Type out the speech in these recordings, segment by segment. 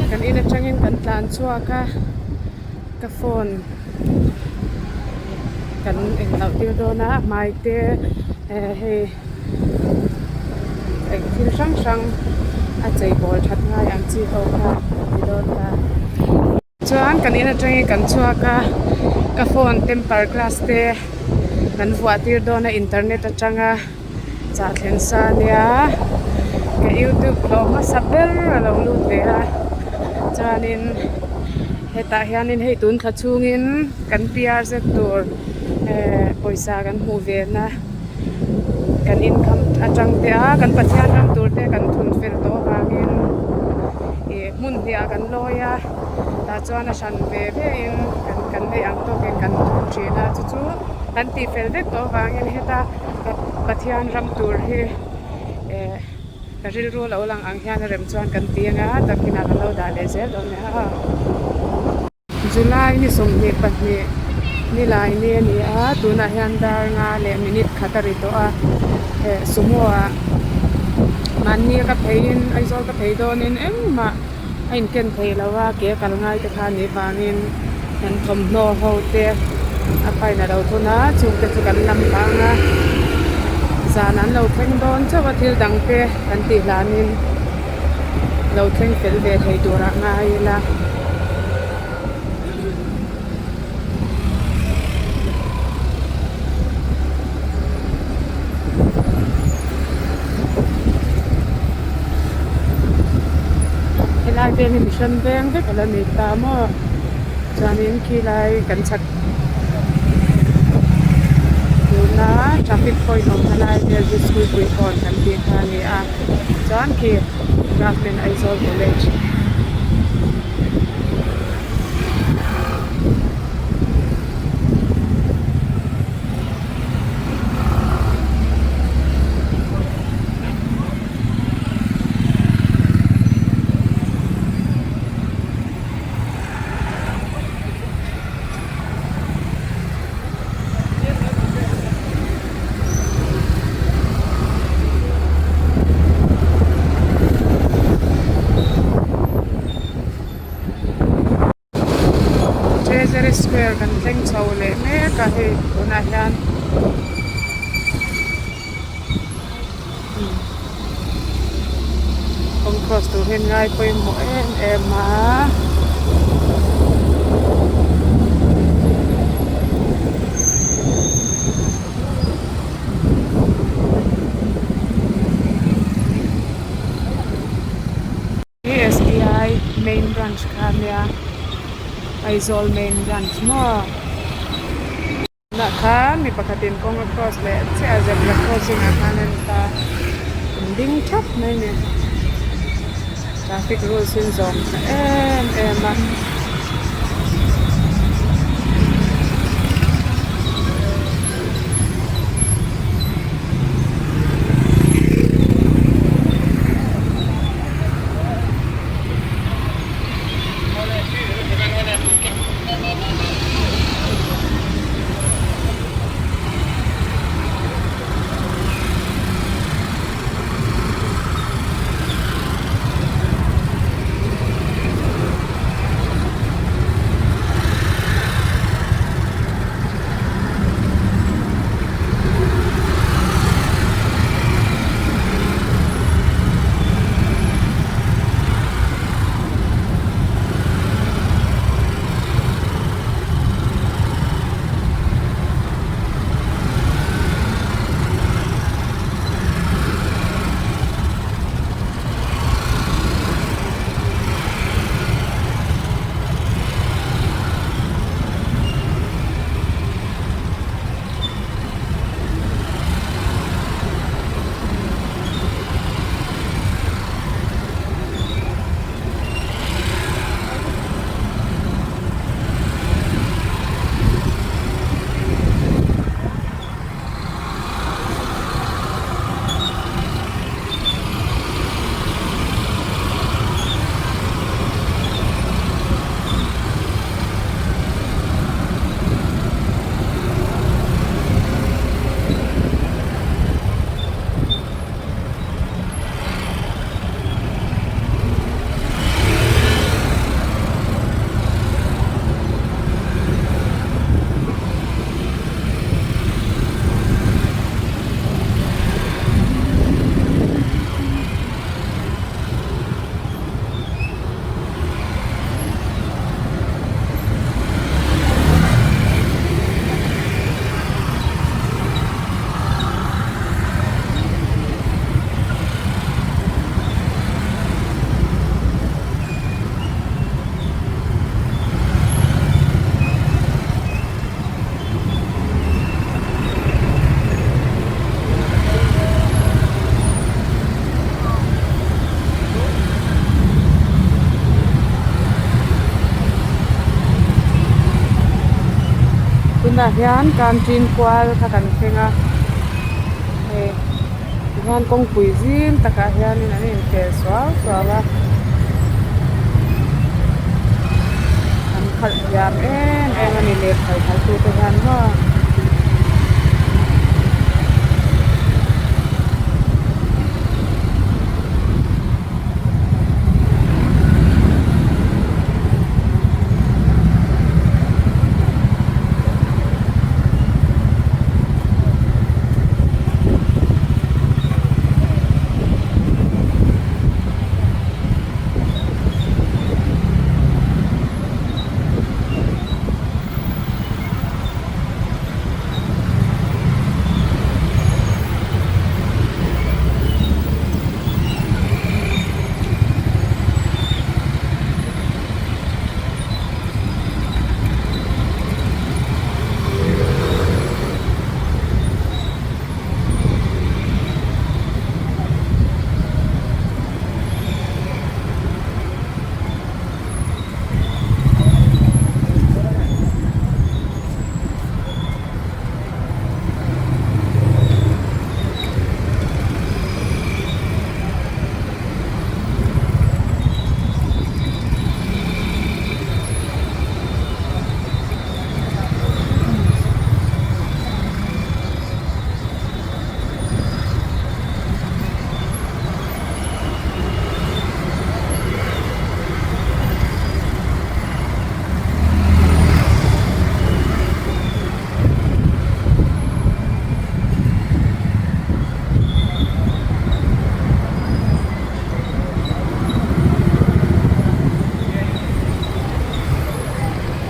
Kan in atangin kan tlan chhuak a, ka phone kan engloh tir dawn a, a hmai te eh hei eng thil hrang hrang a chei bawl that ngai ang chi ho kha a ti dawn ta. Chuan kan in atangin kan chhuak a, ka phone temper glass te kan vuah tir dawn a internet atanga chah thlen sa ania ka youtube hlawh hmasa ber a lo lut ve a chuanin hetah hianin hei tun thla chhungin kan P R zet tur ehh pawisa kan hmuh ve na kan income atang te a kan Pathian ram tur te kan thun fel tawh avangin ih hmun hnih ah kan lawi a tah chuan a hran ve ve in kan kan neih ang tawkin kan thun thin a chu chu kan tih fel vek tawh avangin heta Pathian ram tur hi eh ka rilru lo lang ang hian a rem chuan kan ti anga takin ah kan lo dah leh zel dawn nia. July ni 22 nilai ni a ni a tunah hian dar nga leh minute khat a ri tawh a eh sumo ah mahni ka pheiin Aizawl ka phei dawnin engmah a inken thei lo a ke a kal ngai te kha a nih vangin kan thawmhnaw ho te a pain a lo thun a chungte chu kan lam vang a zan an lo thleng dawn chauh a thil dang te kan tih hlanin lo thleng fel ve thei turah ngai ila. Helai vel hi mihring veng vek a la ni ta maw chuanin khilai kan chhak tuna traffic point awmna lai vel hi school pui kawn kan tih kha a ni a chuan khi Government Aizawl College. Treasury square kan thleng chho leh mek a hei tunah hian kawng cross tur hian ngai pawimawh em em a. SBI main branch kha a nia Aizawl main branch maw tunah khan mi pakhatin kawng a cross leh chiah a zebra crossing ah khan a ni ta an ding thap mai a ni traffic rules hi an zawm tha em em a. Tunah hian Kanṭin kual kha kan thleng a, hei tihian kawngpui zim takah hianin an inkhel suau suau a, an khalh thiam em em a ni lirthei khalh tute hian maw.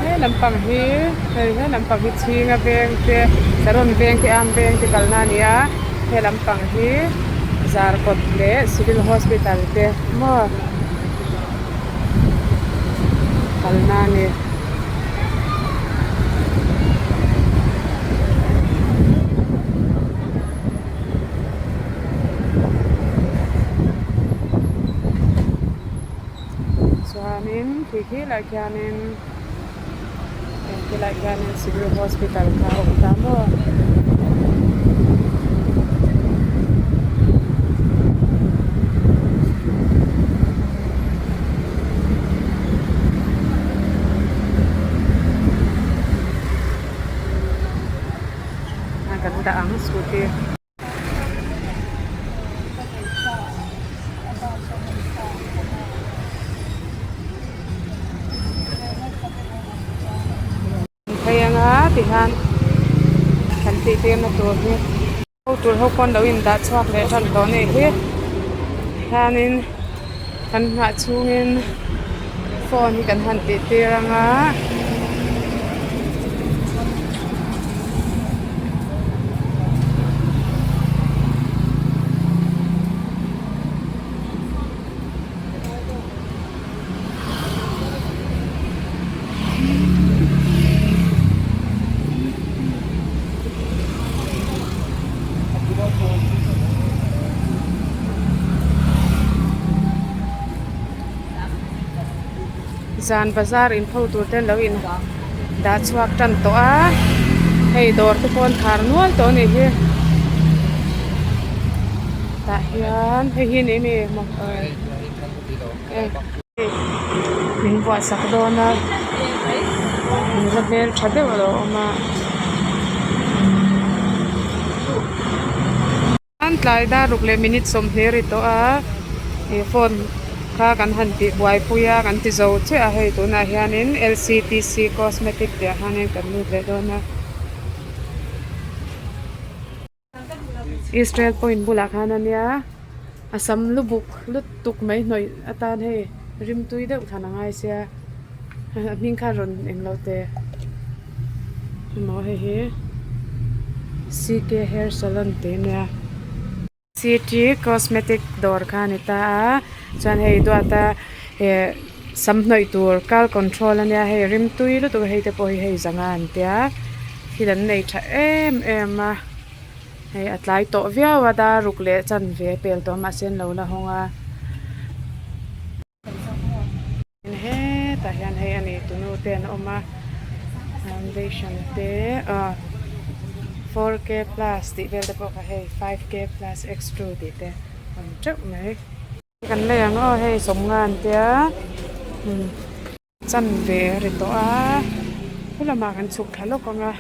He lampang hi hei he lampang hi chhinga veng te saron veng te am veng te kalna a ni a he lampang hi zarkawt leh civil hospital te maw kalna a ni. Chuanin khi khilaiah khianin heng khilaiah khianin civil hospital kha a awm ta maw. Kan dah ang scooty. Phei anga tihian kan tih tirna tur hi ho tur ho pawn lo in dah chhuak leh tan tawh anih hi hianin kan nghah chhungin phone hi kan han tih tir anga. Zan bazar in pho tur te an lo in dah chhuak tan tawh a hei dawr te pawh an khar nual tawh a nih hi tah hian hei hi ni mi Min vuah sak dawn a nula hmeltha deuh a lo awm a. An tlai dar ruk leh minute 20 ri tawh a ih phone kha kan han tih buaipui a kan ti zo chiah a hei tunah hianin L C T C cosmetic tih ah hianin kan lut leh dawn a. Israel point bulah khan a nia a sam lu buk lutuk mai hnawih atan hei rimtui deuh thlan a ngai sia a hming kha rawn eng lo teh emaw hei hi C K hair salon tih a nia. C T cosmetic dawr kha a ni ta a chuan hei duata eh sam hnawih tur curl control a nia hei rimtui lutuk a hei te pawh hi hei zanga an tia thil an nei tha em em a hei a tlai tawh viau a dar ruk leh chanve a pel tawh a mahse an lo la hawng a. Hetah hian hei a ni tunu te an awm a. Foundation te ah 4K plus tih vel te pawh kha hei 5K plus x two tih te a awm teuh mai. Kan lei ang aw hei sawmnga an tia umm chanve a ri tawh a thu lamah kan chhuk thla lawk ang a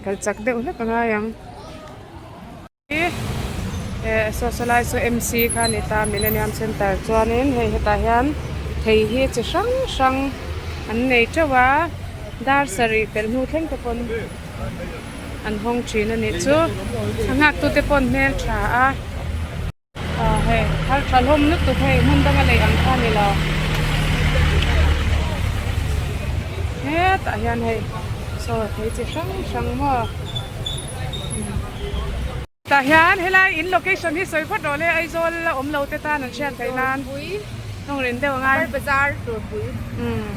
kal chak deuh hlek a ngai ang. Eh saw lai saw MC kha a ni ta Millennium Center chuanin hei hetah hian thei hi chi hrang hrang an nei teuh a dar sarih pelh hnu thleng te pawn an hawng thin a nih chu a nghak tute pawn hmel tha a aw hei thar tha hlawm lutuk hei hmun danga lei ang kha a ni lo hetah hian hei saw thei chi hrang hrang maw. Tah hian helai in location hi sawi phawt rawh le Aizawl la awm lo te tan an hriat theih nan hnawng rin deuh angai. Upper Bazar Turpui. Umm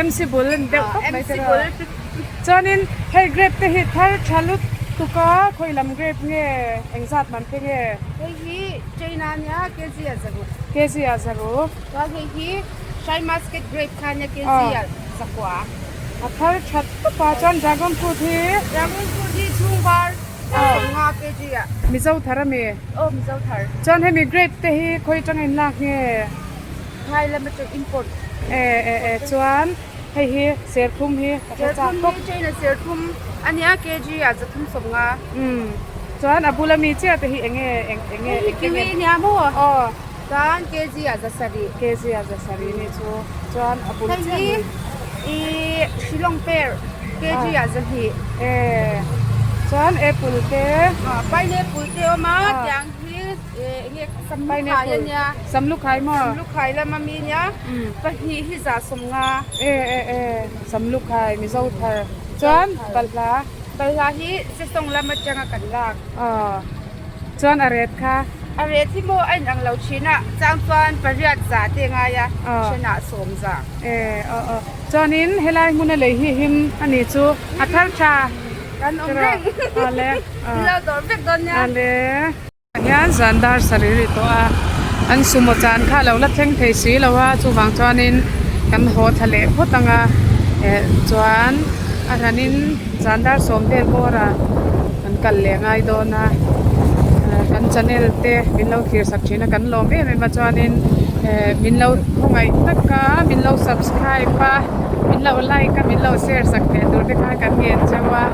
MC bul a ni deuh tawp mai te rawh. Chuanin hei grape te hi thar tha lutuk a khawi lam grape nge engzat man te nge? Hei hi China nia kg ah zaruk. Kg ah zaruk. Chuan hei hi Shine Muscat grape kha nia kg ah zakua. A thar that tawp a chuan dragon fruit hi. Dragon fruit hi chhung var 50 kg ah. Mizo thar a mi? Aw Mizo thar. Chuan hemi grape te hi khawi atanga in lak nge? Thai lam atang import. E e e chuan hei hi serthlum hi ka hre chak tawp. Serthlum hi China serthlum ania kg ah 350. Umm chuan a bula mi chiah te hi enge eng enge. Hei hi kiwi ania maw? Aw. Chuan kg ah 700. Kg ah 700 ni chu chuan a bul chiah hi. Hei hi Shillong pear kg ah 200. E chuan apple te. Pineapple te awm a tiang hi enge samlukhai ania. Samlukhai maw? Samlukhai lama mi ania pahnih hi 150. E e e samlukhai Mizo thar chuan balhla. Balhla hi Sesawng lam atanga kan lak. Aw. Chuan a ret kha? A ret hi maw a inang lo thin a, chang chuan pariat za te ngai a, thenah sawm za. E aw aw. Chuanin helai hmuna lei hi him a nih chu a thar tha. Kan awm reng. Awle. Min lo dawr vek dawn nia. Awle. Hian zan dar sarih rih tawh a, an sumo chan kha a lo la thleng thei si lo a, chuvang chuanin kan haw thla leh phawt ang a, eh chuan a hranin zan dar sawm vel bawr a kan kal leh ngai dawn a, kan channel te min lo thlir sak thin a kan lawm em em a chuanin eh min lo khawngaih tak a min lo subscribe a min lo like a min lo share sak leh tur te kha kan ngen cheu a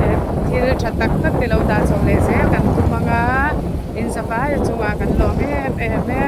eh thil tha tak tak te lo dah chho leh zel kan tum ang a in zavai a chungah kan lawm em em e.